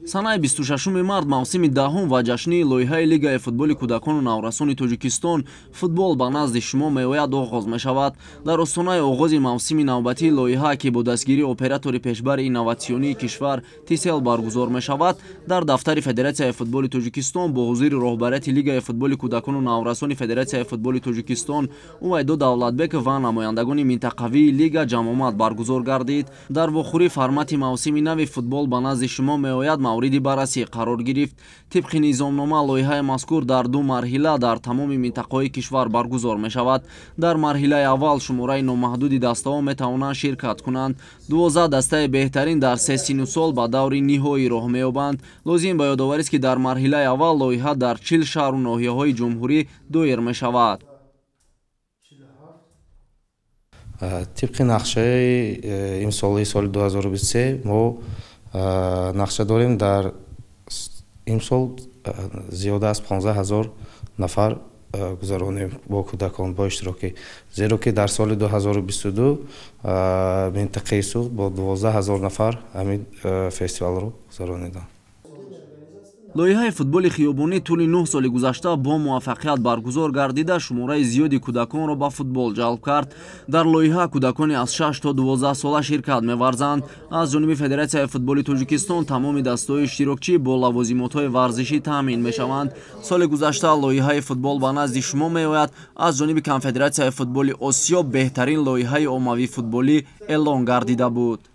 Санаи 26 март мавсими даҳум ва ҷашнии лоиҳаи Лигаи футболи кӯдакону наврасони Тоҷикистон «Футбол ба назди шумо меояд» оғоз мешавад. Дар остонаи оғози мавсими навбатии лоиҳа, ки бо дастгирии оператори пешбари инноватсионии кишвар Тисел баргузор мешавад, дар дафтари Федератсияи футболи Тоҷикистон бо ҳузури роҳбарияти Лигаи футболи кӯдакону наврасони Федератсияи футболи Тоҷикистон Увайдо Давлатбеков ва намояндагони минтақавии лига ҷамъомад баргузор гардид. Дар вохӯрӣ формати мавсими нави «Футбол ба назди шумо меояд» мавриди баррасӣ қарор гирифт. Тибқи низомнома, лоиҳаи мазкур дар ду марҳила дар тамоми минтақаҳои кишвар баргузор мешавад. Дар марҳилаи аввал шумораи номаҳдуди дастаҳо метавонанд ширкат кунанд. 12 дастаи беҳтарин дар се сину сол ба даври ниҳоӣ роҳ меёбанд. Лозим ба ёдоварист, ки дар марҳилаи аввал лоиҳа дар 40 шаҳру ноҳияҳои ҷумҳурӣ доир мешавад. Тибқи нақшаи имсолаи соли 2023 мо нақша дорем дар имсол зиёда аз 15 ҳазор нафар гузаронем бо кӯдакон бо иштирокӣ, зеро ки дар соли 2022 минтақаи Суғд бо 12 ҳазор нафар ҳамин фестивалро гузарониданд. Лоиҳаи футболи хиёбонӣ тӯли 9 соли гузашта бо муваффақият баргузор гардида, шумораи зиёди кӯдаконро ба футбол ҷалб кард. Дар лоиҳа кӯдакони аз 6 то 12 сола ширкат меварзанд. Аз ҷониби Федератсияи футболи Тоҷикистон тамоми дастаҳои иштирокчӣ бо лавозимотҳои варзишӣ таъмин мешаванд. Соли гузашта лоиҳаи «Футбол ба назди шумо меояд» аз ҷониби Конфедератсияи футболи Осиё беҳтарин лоиҳаи оммавии футболӣ эълон гардида буд.